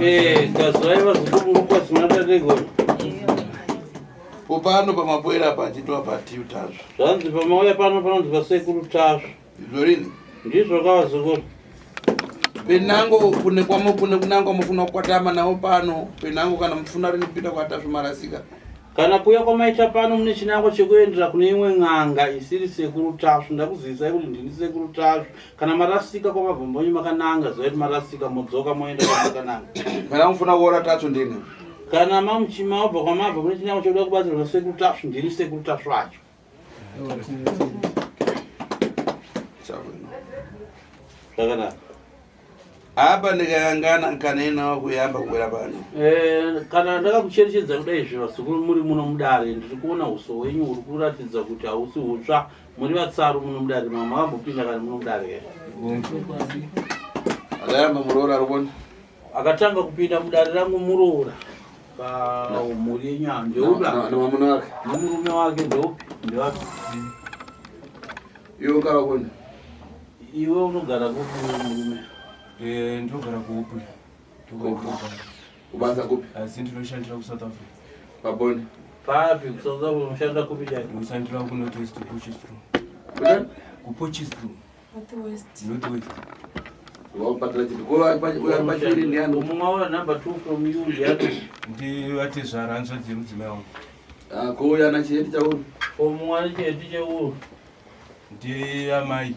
Eh, kazwai vazukuru mukwazimana tateguru. Popano pamabwera pachitwa patiu tazvo. Zvanzi pamauya pano panonzi pasekuru Tasvu. Zvorini? Ndizvo ka vazukuru. Penango kune kwamo kune kunango mufuna kukwatama nawo pano penango kana mufuna rini kupinda kwaTasvu marasika. Kana kuuya kwamaita pano mune chinangwa chekuendera kune imwe n'anga isiri sekuru Tasvu ndakuzivisai kuti ndini sekuru Tasvu. Kana marasika kwamabva mbonyi makananga zivai kuti marasika modzoka moenda kwamakananga. Kana mufuna kuora Tasvu ndini. Kana mamuchima wabva kwamabva mune chinangwa chekuda kubatsirwa nasekuru Tasvu ndini sekuru Tasvu acho. Zvakanaka. Apa ndikayangana nkanena kuyamba kuwera pano. Eh, kana ndakakucherechedza kudai izvi vazukuru muri muno mudare ndiri kuona uso hwenyu huri kuratidza kuti hausi hutsva muri vatsaru muno mudare mama makambopinda kani muno mudare ke Akayamba muroora rubona. Akatanga kupinda mudare rangu muroora pamhuri yenyu ava ndeupi apa? Nemwamuna wake. Nemurume wake ndeupi? Ndewapi? Iwe ukava kuni? Iwe unogara kupi murume? Eh, ndinogara kuupi? Kubasa kupi? Asi ndinoshandira kuSouth Africa. Paboni. Papi kuSouth Africa unoshanda kupi chaiko? Ndinoshandira kuNorth West kuPotchefstroom. KuPotchefstroom. Northwest. Northwest. Wapatira chipi? Ko pachiri ndiani? Mumwe wa number 2 from you ndiani? Ndi vatezvara hanzvadzi yemudzimai wangu. Ah, ko uyo ana chiheti chauri? Ko mumwe ane chiheti cheuri? Ndi amai,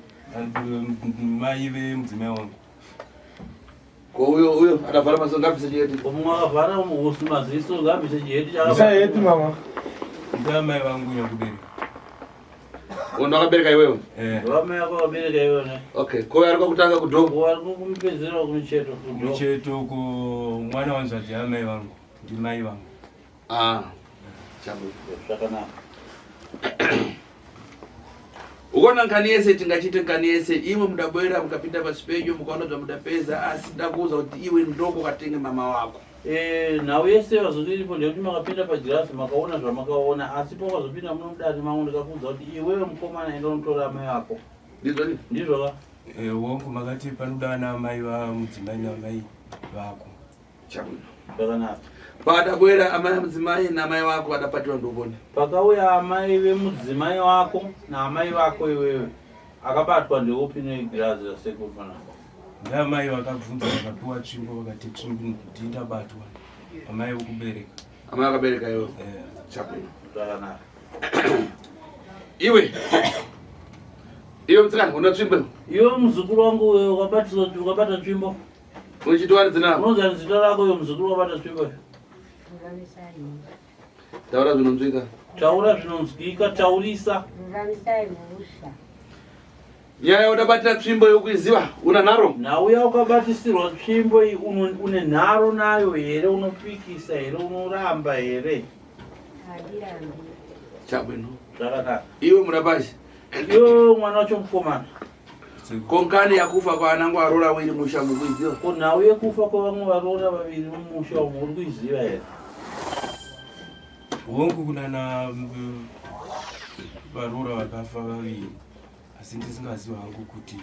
mai vemudzimai wangu. Ko uyo uyo akavhara maziso ngabvise chiheti. Ko mumwe akavhara usi maziso ngabvise chiheti Bvisa heti mama. Ndi amai vangu nyakubereka. Undo akabereka iwewe? Eh. Vamai vako vakabereka iwewe ne? Okay. Ko ari kwakutanga kudho? Ko ari kumupedzera kumucheto kudho. Kumucheto ko mwana wanzvadzi yamai vangu ndimai vangu. Ah. Chabu. Zvakanaka. Ukona nkani yese tingachite nkani yese imwe mudabwera mukapinda pasi penyu mukaona zvamudapedza asi ndakuuza kuti iwe ndoko katenge mama wako. Eh, nhau yese vazoti iripo ndeyekuti makapinda pagirazi makaona zvamakaona asi pakazopinda muno mudare mangu ndikakuudza kuti iwewe mukomana enda unotora amai vako. Ndizvo ni? Ndizvo ka? Eh, wangu makati panoda ana amai vamudzimai naamai vako. Chabwino. Zvakanaka. Padabwera amai mudzimai naamai vako vadapatiwa ndovona. Pakauya amai vemudzimai wako naamai vako iwewe akabatwa ndeupi negirazi rasekuru panapa? Ndamai vakabvunza vakapiwa tsvimbo vakati tsvimbo ndii ndabatwa. Amai vokubereka. Amai vakabereka iwe. Eh. Chabwino. Zvakanaka. Iwe. Iwe mutsikana una tsvimbo. Iwe muzukuru wangu wewe wakabatiswa wakabata tsvimbo. Uchitiwani zina rako? Unonzi ani zita rako iwe muzukuru wabata tsvimbo? Taura zvinonzwika. Taura zvinonzwika, taurisa. Ruramisai mhosva. Nyaya yaudabatira tsvimbo yokuiziva una nharo? Nhau yaukabatisirwa tsvimbo iyi une nharo nayo here? Unopikisa here? Unoramba here? Handirambi. Chabwino. Zvakanaka. Iwe murapashi. Iwe mwana wacho mukomana. Ko nkani yakufa kwaanangu aroora wiri musha mukuiziva? Ko nhau yekufa kwevamwe varoora vaviri mumusha umu uri kuiziva here? Hongu kunana varoora vakafa vaviri asi ndisingazivi hangu kuti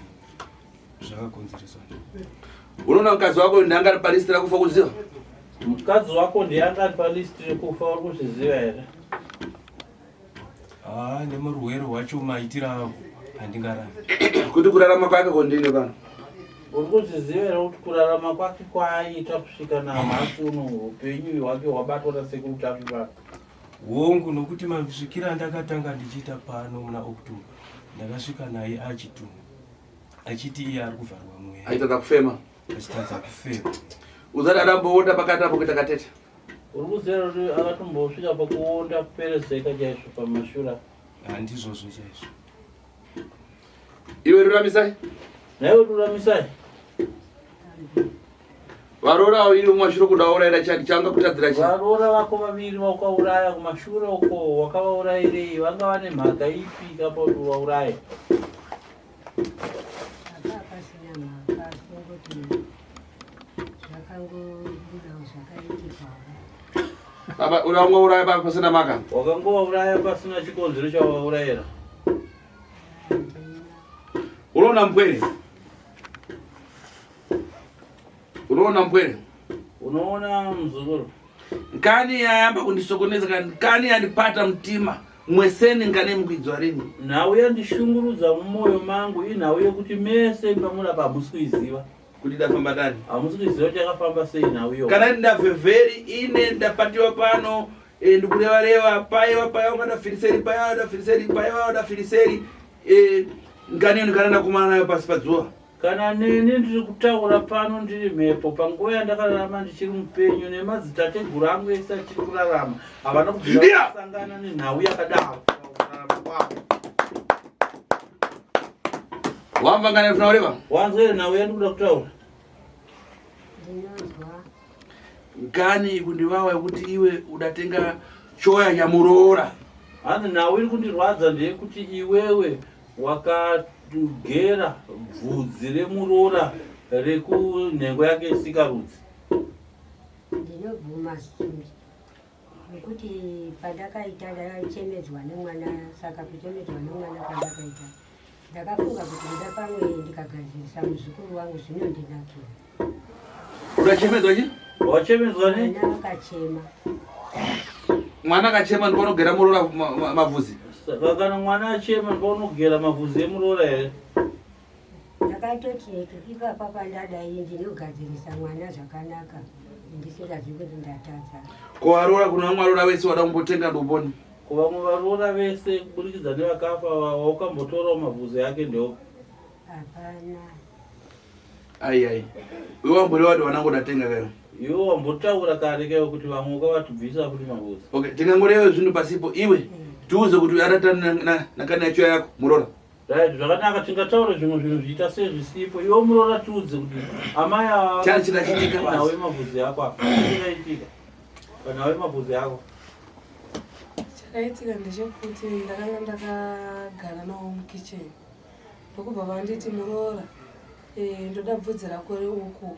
zvakakonzereswa nei. Unoona mukadzi wako ndiye ari palist rekufa kuziva? Mukadzi wako ndiye anga ari palist rekufa uri kuzviziva here? Haa nemurwere hwacho maitiro avo handingarami. Kuti kurarama kwake kondini pano? Uri kuzviziva here kuti kurarama kwake kwaaiita kusvika nanhasi uno upenyu hwake hwabatwa nasekuru Tasvu pano? Hongu nokuti masvikiro andakatanga ndichiita pano muna October ndakasvika naye achitumwa achiti iye ari kuvharwa mweya. Aitadza kufema. Achitadza kufema. Uzati adamboota pakati apo kuita katete. Uri kuziva kuti akatombosvika pakuonda kuperezeka chaizvo pamashura. Handizvozvo chaizvo. Iwe ruramisai. Naiwe ruramisai. Varoora vaviri kumashure kuda uraira chani changa kutadzira chii? Varoora vako vaviri vaukauraya kumashure uko wakavaurairei? Vanga vane mhaka ipi kapa kuti uvauraye? Apa pasina mhaka asi kungoti Zvakangobudawo zvakaitikawo. Baba urangouraya baba pasina maka. Wakangovauraya pasina chikonzero chawaurayira. Unoona mpwere? Unoona mpwere? Unoona muzukuru? Nkani yayamba kundisokoneza kani nkani yandipata mtima mweseni nkani mukuidzwa rini? Nhau yandishungurudza mumwoyo mangu inhau yekuti mese pamurapa hamusi kuiziva. Kuti ndafamba dani? Hamusi kuiziva kuti yakafamba sei nhau iyoyo. Kana ndavhevheri ine ndapatiwa pano e, ndikurevareva paiwa paiwa ngadafiriseri paiwa dafiriseri paiwa dafiriseri e, nkani iyo ndikana ndakumana nayo pasi padzuva. Kana neni ndiri kutaura pano ndiri mhepo, panguva yandakararama ndichiri mupenyu nemadzitateguru angu ese achiri kurarama havana kubvira kusangana nenhau yakadaro pakurarama kwavo. Wamva kana unoreva? Wanzwa here nhau yandikuda kutaura? Ndinonzwa. Ngani kundivawa yekuti iwe udatenga choya nyamuroora. Hanzi nhau iri kundirwadza ndeyekuti iwewe wakagera bvudzi remuroora rekunhengo yake yesikarudzi. Ndinobvuma nekuti pandakaita ndakachemedzwa nemwana saka kuchemedzwa nemwana kwandakaita ndakafunga kuti kuda pamwe ndikagadzirisa muzukuru wangu zvinondinakira. Urachemedzwa chi? Wachemedzwa ne? Mwana akachema. Mwana akachema ndipo unogera muroora mavhuzi. Saka kana mwana achema ndipo unogera mavhuzi emuroora here? Ndakatoti ipapa pandadai ndinogadzirisa mwana zvakanaka ndisingazivi kuti ndatadza. Ko varoora kuna vamwe varoora vese wada kumbotenga ndoponi? Ko vamwe varoora vese kuburikidza nevakafa waukambotorawo mavhuzi ake ndeupi? Hapana. Ai ai. Iwe wambori wati wanangu ndatenga kayo. Iwe wambotaura kare kayo kuti vamwe ukavatibvisa futi mavhuzi. Okay, tingangoreva zvinhu pasipo iwe tiuze kuti aratani nakani yacho yako muroora. Right, zvakanaka tingataure zvimwe zvinhu zviita sezvisipo. Iwe muroora tiudze kuti amai ava Chani chikachitika basi. Nhau yemavhuzi ako apa. Chakaitika. Panhau yemavhuzi ako. Chakaitika ndechekuti ndakanga ndakagara nawo mukitchen ndokubva vanditi muroora eh, ndoda bvudzi rako reukuku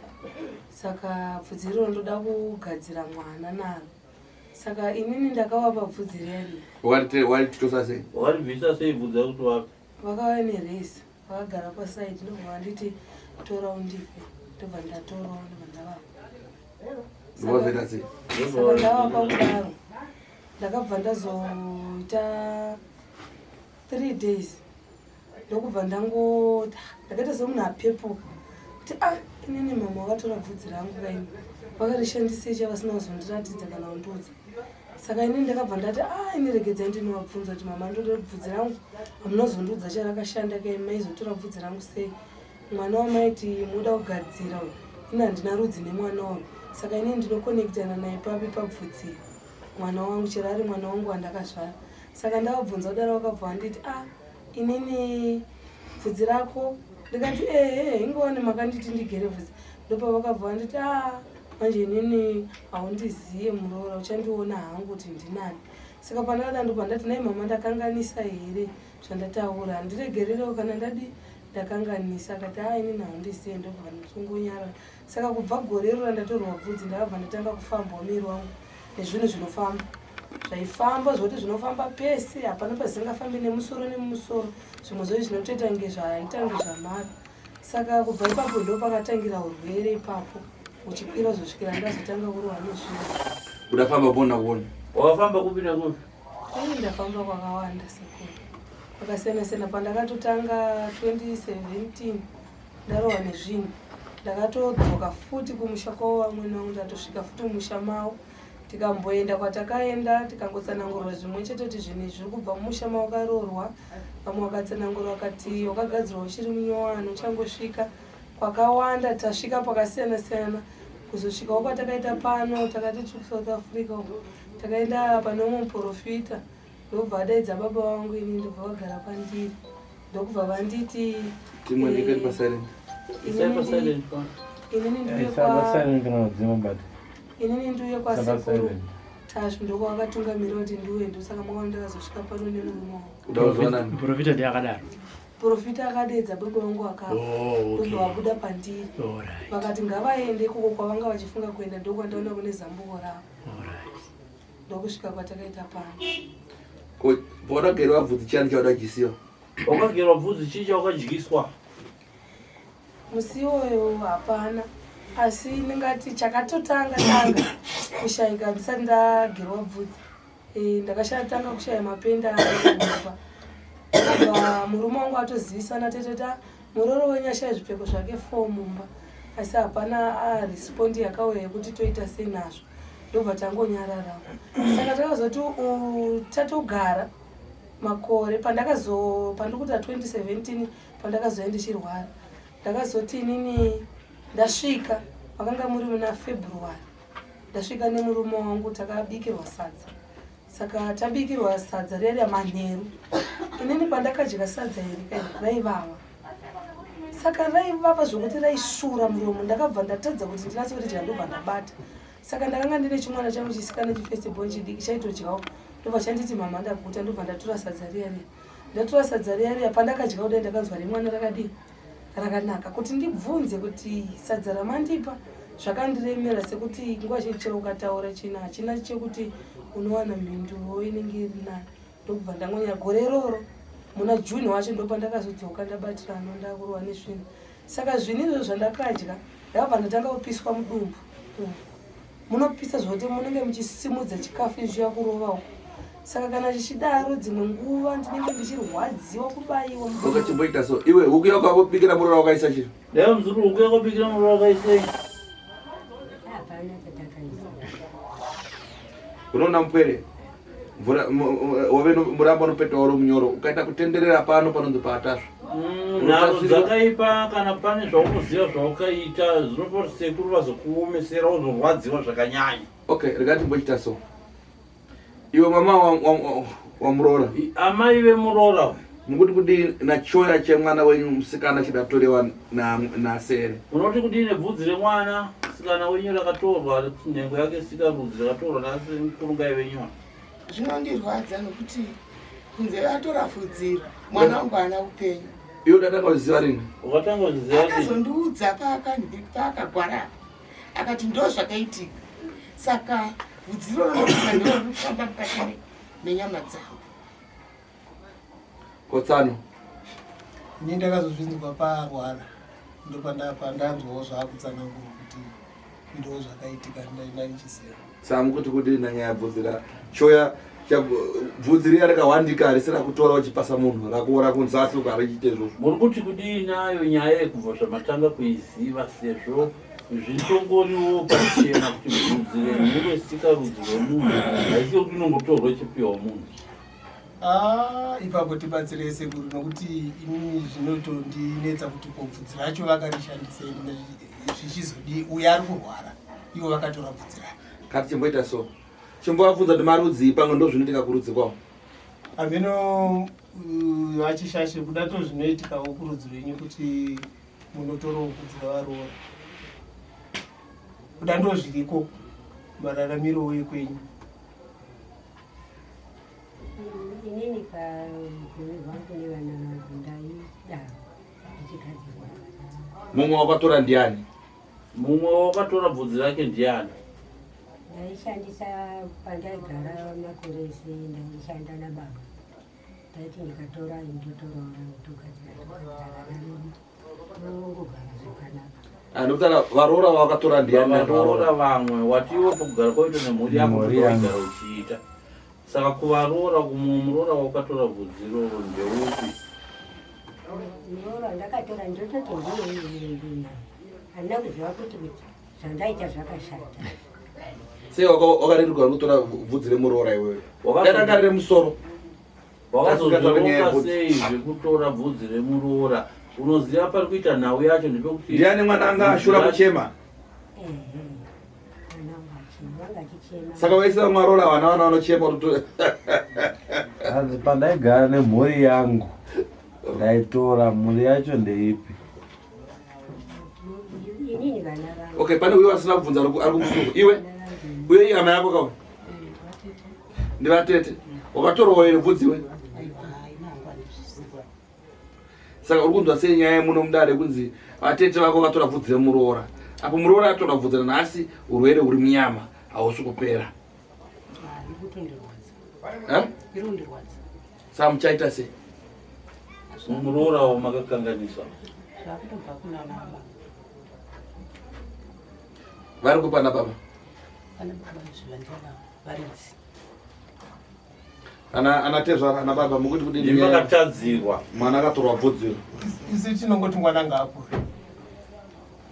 saka bvudzi iroro ndoda kugadzira mwana naro saka inini ndakavapa bvudzi riya riya Waritosa sei? Waribvisa sei bvudzi rako kuti wape? Vakauya neresi vakagara pasaidi ndobva vanditi tora undipe ndobva ndatorawo ndobva ndavapa. Ndobva sei? Saka ndavapa kudaro ndakabva ndazoita 3 days ndokubva ndangoti ndakaita semunhu apepuka kuti ah inini mama vakatora bvudzi rangu kaini vakarishandisei chavasina kuzondiratidza kana kundiudza saka inini ndakabva ndati ah ini regedzai ndinovabvunza kuti mama ndoda bvudzi rangu hamunozondiudza charakashanda kai maizotora bvudzi rangu sei mwana wamaiti muda kugadzira uyu ini handina rudzi nemwana uyu saka inini ndinokonektana naye papi pabvudzi mwana wangu chero ari mwana wangu wandakazvara saka ndavabvunza kudaro vakabva vanditi ah inini bvudzi rako ndikati ehe ingowane makanditi ndigere bvudzi ndopavakabva vanditi ah manje inini haundiziye muroora uchandiona hangu kuti ndinani saka pandakada ndobva ndati nai mama ndakanganisa here zvandataura handiregererewo kana ndadi ndakanganisa akati a inini haundiziye ndobva nditongonyara saka kubva gore iro randatorwa bvudzi ndakabva ndatanga kufambwa miri wangu nezvinhu zvinofamba zvaifamba zvoti zvinofamba pese hapana pazingafambi nemusoro nemumusoro zvimwe zvoyo zvinotoita nge zvaita nge zvamara saka kubva ipapo ndo pakatangira urwere ipapo uchikwira kuzosvikira ndazotanga kurohwa nezvinhu udafamba kuona kuona wakafamba kupi nekupi ai ndafamba kwakawanda sekuru kwakasiyana siyana pandakatotanga 2017 ndarohwa nezvinhu ndakatodzoka futi kumusha kwavo vamwene vangu ndatosvika futi mumusha mavo tikamboenda kwatakaenda tikangotsanangurwa zvimwe chete kuti zvinhu izvi zviri kubva mumusha mawakaroorwa vamwe vakatsanangurwa vakati wakagadzirwa uchiri munyowani uchangosvika kwakawanda tasvika pakasiyana siyana kuzosvikawo kwatakaita pano takati tiri kusouth africa uko takaenda pane umwe muprofita ndobva adaidza baba vangu ini ndobva vagara pandiri ndokubva vanditi inini ndiuye kwasekuru tasvu ndokwavakatungamira kuti ndiuye ndosaka makaona ndakazosvika pano nemurume wangu Udauzwanani? Muprofita ndiye akadaro. Profita akadeedza baba vangu akafa. Oh, okay. Ndobva vabuda pandiri. Alright. Vakati ngavaende ikoko kwavanga vachifunga kuenda ndokwandaona kune zambuko ravo. Alright. Ndokusvika kwatakaita pano. Ko pawakagerwa bvudzi chiyani chawadadyisiwa? Wakagerwa bvudzi chii chawakadyiswa? Musi iwoyo hapana asi ndingati chakatotanga tanga kushaika ndisati ndagerwa bvudzi e, ndakashatanga kushaya mapenda kumba abva murume wangu atozivisana teteta muroro wenyu ashaya zvipfeko zvake fo mumba asi hapana arespondi yakauya yekuti toita sei nazvo ndobva tangonyararawo saka takazoti tatogara makore pandakazo pandikuita 2017 pandakazouya ndichirwara ndakazoti inini ndasvika makanga muri muna february ndasvika nemurume wangu takabikirwa sadza saka tabikirwa sadza riya riya manheru inini pandakadya sadza iri kai raivava saka raivava zvokuti raisvura muromo ndakabva ndatadza kuti ndinatse kuti dya ndobva ndabata saka ndakanga ndine chimwana changu chisikana chifestival chidiki chaitodyawo ndobva chanditi mama ndaguta ndobva ndatora sadza riya riya Ndatora sadza riya riya pandakadya kudai ndakanzwa remwana rakadii rakanaka kuti ndibvunze kuti sadza ramandipa zvakandiremera sekuti nguva zhinji chero ukataura china hachina chekuti unowana mhinduro inenge iri nani ndokubva ndangonya gore iroro muna june wacho ndopandakazodzoka ndabatiranwa ndakurohwa nezvinhu saka zvinhu izvozvo zvandakadya ndakabva ndatanga kupiswa mudumbu Munopisa zvekuti munenge muchisimudza chikafu ichiuya kurova uko. Saka kana chichidaro dzimwe nguva ndinenge ndichirwadziwa kubayiwa. Okay, chimboita so. Iwe huku yako wakubikira muroora wakaisa chii? Dai mzukuru huku yako bikira muroora wakaisei? Hapana chatakaisa. Unoona mupwere? Mvura wave murambo unopetwa uri munyoro ukaita kutenderera pano panonzi paatasva. Mm, nharo dzakaipa kana pane zvaunoziva zvaukaita zvinopa kuti sekuru vazokuomesera wozorwadziwa zvakanyanya. Okay, rega timbochita so. Iwe mama wamuroora. Amai vemuroora. Mukuti kudii nachoya chemwana wenyu musikana chidatorewa nasere? Munoti kudii nebvudzi remwana sikana wenyu rakatorwa nhengo yake sikarudzi rakatorwa nasemukurungai venyu? Zvinondirwadza nokuti kunze vatora vhudzi mwana wangu haana upenyu. Iwe udatanga kuziva rini? Wakatanga kuziva rini? Akazondiudza paakagwara akati ndo zvakaitika saka vhudzi iroro ndorikufamba mukati menyama dzangu. Kotsano. Ini ndakazozvinzwa paarwara ndopandanzwawo zvaakutsanangura kuti ndo zvakaitika ndaichiziva. Samu kuti kudii nanyaya bvudzi ra choya bvudzi riya rakawandika harisi rakutora uchipasa munhu rakuora kunzasi uko harichiite izvozvo. Muri kuti kudii nayo nyaya yekubva zvamatanga kuiziva sezvo zvitongoriwo pachena kuti bvudzi remhuri sikarudzi rwemunhu haisi yekuti inongotorwa ichipiwa munhu. Ah, ipapo tibatsirei sekuru nokuti inini zvinotondinetsa kuti ko bvudzi racho vakarishandisei zvichizodii uyo ari kurwara ivo vakatora bvudzi rake kati chimboita so chimbovabvunza kuti marudzii pamwe ndo zvinoitika kurudzi kwavo hameno vachishashe kuda to zvinoitikawo kurudzi rwenyu kuti munotorawo bvudzi ravaroora kuda ndo zviriko mararamiro ekwenyu Inini paupenyu hwangu nevana vangu ndaidaro ndichigadzirwa. Mumwe wakatora ndiani? Mumwe wakatora bvudzi rake ndiani? Ndaishandisa pandaigara makore ese ndaishanda nababa. Ndaiti ndikatora ndotorawo togadzira togadzira vana vedu tongogara zvakanaka. Anotara varoora vakatora ndiani? Varoora vamwe watiwo kugara kwaita nemhuri yako kuigara uchiita. Saka kuvaroora kumwe muroora wakatora bvudzi iroro ndeupi? Muroora ndakatora ndototi ndiye ndina. Handina kuziva kuti kuti zvandaita zvakashata. Sei wakarerukwa kutora bvudzi remuroora iwewe? Wakatanga remusoro. Wakazozvironga sei zvekutora bvudzi remuroora? Unoziva pari kuita nhau yacho ndepekuti ndiani mwana anga ashura kuchema? Saka vaisa vamaroora vana vana vanochema kuti hanzi pandaigara nemhuri yangu ndaitora mhuri yacho ndeipi? Okay, pane uyo asina kubvunza ari kumusuku. Iwe uyo ihama yako kawe? Ndivatete. Wakatorwa here bvudzi iwe? Saka uri kunzwa sei nyaya yemuno mudare kunzi vatete vako vatora bvudzi remuroora apo muroora atora bvudzi ranhasi urwere huri munyama hausi kupera. Saka muchaita sei? Muroora wo makakanganisa. Zvakutobva kuna baba. Vari kupa na baba? Vana baba zvivandira varidzi. Ana ana tezvara ana baba mukuti kudini? Ndimi makatadzirwa. Mwana akatorwa bvudzi. Isu tinongoti mwana ngaapore.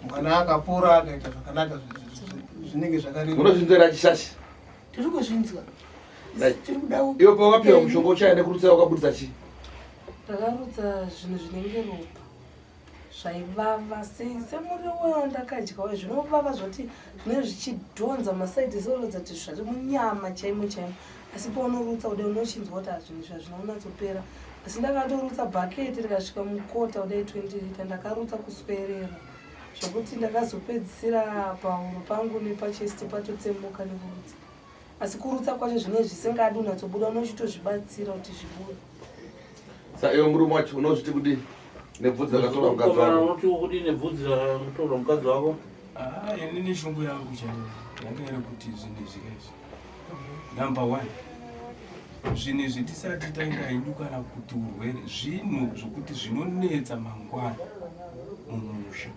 Mwana akapora akaita zvakanaka zvinenge zvakareba. Munozvinzwera chishashi? Tiri kuzvinzwa. Tiri kuda Iwe pawakapiwa mushonga uchaya nekurutsa wakabudisa chii? Ndakarutsa zvinhu zvinenge ropa. Zvaivava sei semuriwo wandakadya uye zvinovava zvoti zvinenge zvichidhonza masaidi ese kuti zviri munyama chaimo chaimo asi paunorutsa kudai unochinzwa kuti hazvinhu izvi hazvina kunyatsopera asi ndakatorutsa bhaketi rikasvika mukota kudai 20 lita ndakarutsa kuswerera zvekuti ndakazopedzisira pahuro pangu nepachest patotsemuka nekurutsa asi kurutsa kwacho zvinenge zvisingadi unatsobuda unochitozvibatsira kuti zvibude sa iwe murume wacho unozviti kudii nebvudzi rakatorwa mukadzi wako unoti kudii nebvudzi rakatorwa mukadzi wako ah, inini shungu yangu chaiyo yanga iri kuti zvinhu izvi kaizvi number one zvinhu izvi tisati taenda hedu kana kuti urwere zvinhu zvokuti zvinonetsa mangwana mumusha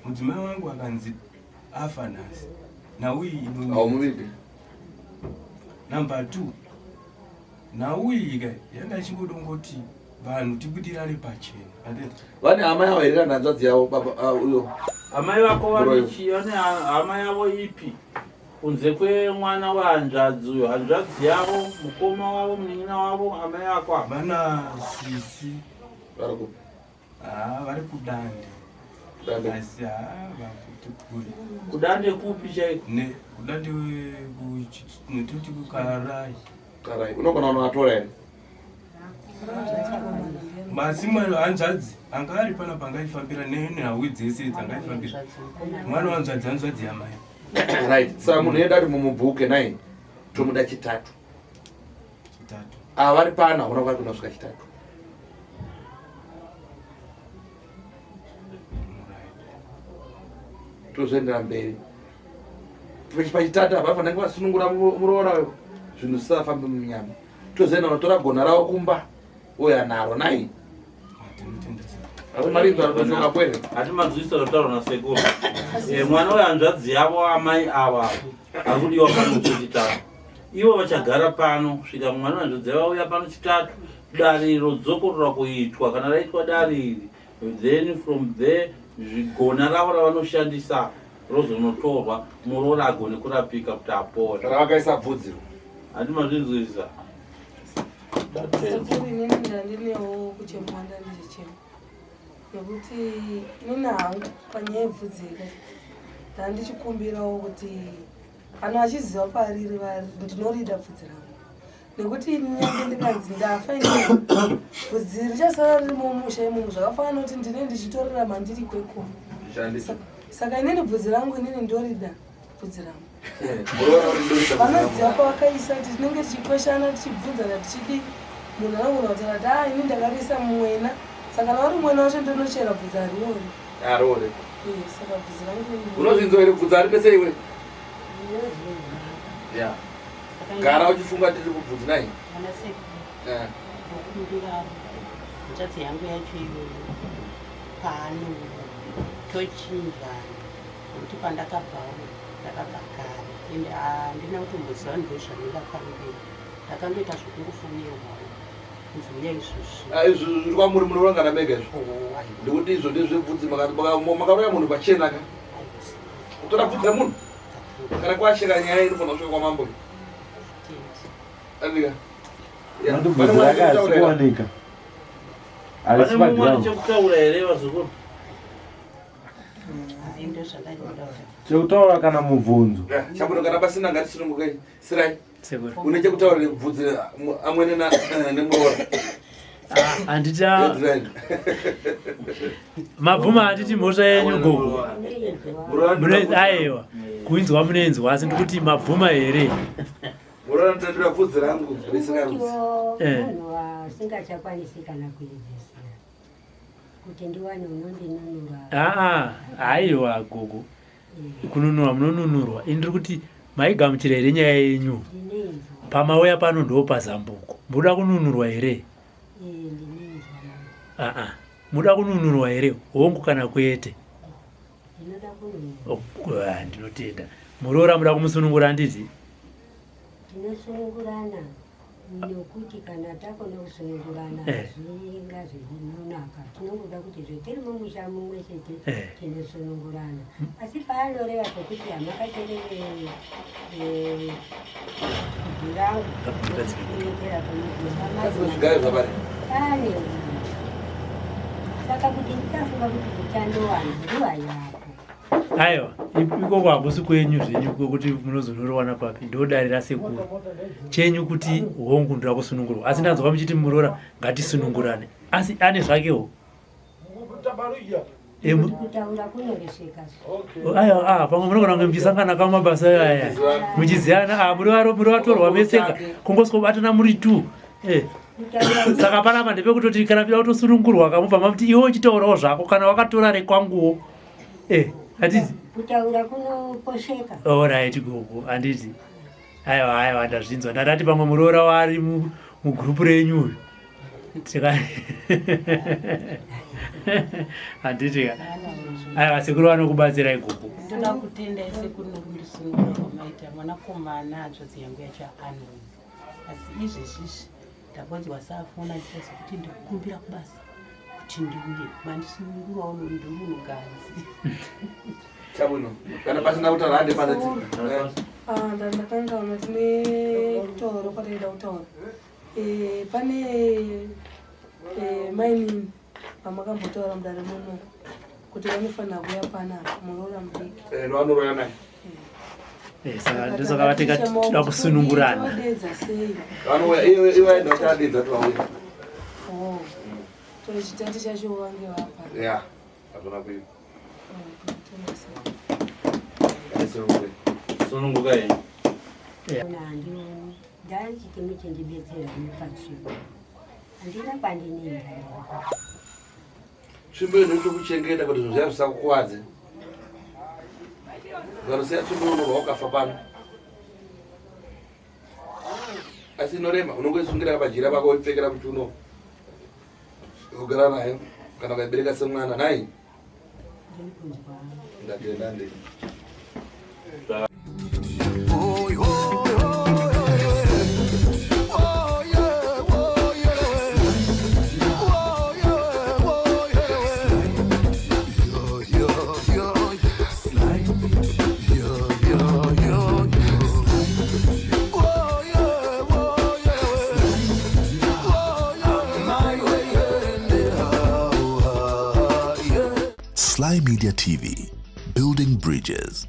mudzimai wangu akanzi afa nhasi nhau iyi inonetsa number two nhau iyi ka yanga ichingodongoti vanhu tibudirane pachena vane hama yavo here kana hanzvadzi yavo baba ah, uyo amai vako vane hama yavo ipi kunze kwemwana wehanzvadzi uyo hanzvadzi yavo mukoma wavo munin'ina wavo amai vako ava vana sisi vari kupi haa vari kudande Kudande. asi haa vakuti kure kudande kupi chaiko ne kudande netoti kukarai karai unogona unovatora here masi mwana hanzvadzi anga ari pana pangaifambira nenhau dzese idzi angaifambira mwana wanzvadzi hanzvadzi yamai right saka munhu yedu ari mumubhuke nai tomuda chitatu chitatu ava vari pano hakuna kwari kunosvika chitatu tozoendera mberi pachitatu apa vafanira vasunungura muroora uyo zvinhu zvisafambe munyama tozoenda unotora gona ravo kumba uya naro nai Ati manzwisa zvataurwa nasekuru. Eh, mwana uyo hanzvadzi yavo amai ava ari kudiwa pano chechitatu. Ivo vachagara pano kusvika mwana wehanzvadzi yavo auya pano chitatu. Dare rodzokorora kuitwa kana raitwa dare iri then from there zvigona ravo ravanoshandisa rozonotorwa muroora agone kurapika kuti apore. Ravakaisa bvudzi. Handi mazvinzwisisa. Sekuru inini ndandinewo kuchemwa ndandichichema nekuti inini hangu panyaya yebvudzi ika ndandichikumbirawo kuti kana vachiziva pariri ndinorida bvudzi rangu nekuti ini nyange ndikanzi ndafa ini bvudzi richasara riri mumusha imomo zvakafanana nekuti ndine ndichitorerama ndiri kweko saka inini bvudzi rangu inini ndorida bvudzi rangu vanoziva kwavakaisa kuti tinenge tichikweshana tichibvunzana tichidii munhu anogona kutaura kuti a ini ndakarisa mwena saka kana uri mwena wacho ndonochera bvudzi hariori hariori eh, saka bvudzi rangu unozvinzwa here bvudzi hari pese iwe ya gara uchifunga tiri kubvudzi nai eh. hanzvadzi yangu yacho iyoyo pano tochinjana Nekuti kwandakabvawo ndakabva kare ende handina kutomboziva ndozvandingafambira ndakangoita zvekungofongerwawo kunzi uya izvozvi ah, izvi zviri kwamuri munorangana mega izvi oh, ndikuti izvo ndezvebvudzi makaroya munhu pachena ka kutora bvudzi remunhu kana kwasheka nyaya inofanira kusvika kwamambo andika bvudzi rake harisi kuwanika harisi paground chekutaura here vazukuru Chekutaura kana mubvunzo. Chabuda kana pasina ngatisununguke sirai. Une chekutaura nekubvunza amwene na nemuroora. Ah, handiti mabvuma handiti mhosva yenyu gogo aiwa kuinzwa munenzwa asi ndikuti mabvuma here muroora ndotandira bvudzi rangu risingarudzi eh. asingachakwanisi kana kuedzesera Kuti ndiwane unondinunura. Aa, haiwa gogo. Kununurwa munonunurwa. Ini ndiri kuti maigamuchira here nyaya yenyu? Pamauya pano ndo pazambuko. Muda kununurwa here? Eh, ndineinzwa. Aa, muda kununurwa here? Hongu kana kwete? Ndinoda kununurwa. Oh, ah, ndinotenda. Muroora muda kumusunungura handiti? Tinosunungurana nokuti kana takona kusunungurana Eh. zvinga zvinonaka. Tinongoda kuti zvetiri mumusha mumwe chete Eh. tinosunungurana. Asi paanoreva pekuti hamakatore bvudzi rangu kuitira Zvigayo zvapari. pane saka kuti ndichafunga kuti kuchandowana nguva yako. Aiwa, ikoko hakusi kwenyu zvenyu kwekuti munozonorowana papi. Ndodare rasekuru. Chenyu kuti hongu ndoda kusunungurwa. Asi ndanzwa muchiti muroora ngatisunungurane. Asi ane zvakewo. Kutaura kunoresveka. Aiwa, ah, pamwe munogona kunge muchisangana kamabasa aya muchiziyana. Ah, muri vatorwa meseka kungosikobatana muri two. Eh. Saka panapa ndepekutoti kana pida kutosunungurwa kamubva mamuti iwe uchitaurawo zvako kana wakatora rekwanguwo. Eh, handiti? Kutaura kunokosheka. Alright gogo, handiti? Aiwa, aiwa, ndazvinzwa. Ndadati pamwe muroora wari mugurupu renyu uyu. Tika handiti ka? Aiwa, sekuru vanokubatsirai gogo. Ndoda kutenda sekuru nokundisunungura kwamaita. Mwanakomana hanzvadzi yangu yacho anouya, asi izvezvizvi ndabonzwa safona ndichazokuti ndikukumbira kubasa kuti ndiuye. Mandisunungurawo ndiri munhugadzi. Chabwino. Kana pasina kutaura hande pana. Ah, ndakanganwa tine kutaura kwataida kutaura. Eh, pane eh, mainini vamakambotaura mudare muno kuti vanofanira kuuya panapa, muroora mudiki. Eh, ndoanoroya naye. Eh, saka ndosaka vateka tinoda kusunungurana. Todedza sei? Vanouya iwe iwe aenda uchadedza kuti vauye. Oh, tochitati chacho vange vapa. Ya. Hazvina kuipa. Sununguka henyu. Ona handioni, ndaichiti muchindibetsera nepatsvimbo, handina kwandinoenda. Tsvimbo iyo ndotokuchengeta kuti zvinhu zviya zvisakukuwadze. Ukanosiya tsvimbo unorwa ukafa pano. Asi inorema, unongoisungira pajira pako woipfekera muchiuno. Wogara nayo kana ukaibereka semwana nai. Ndatenda ndei. Sly Media TV, building bridges.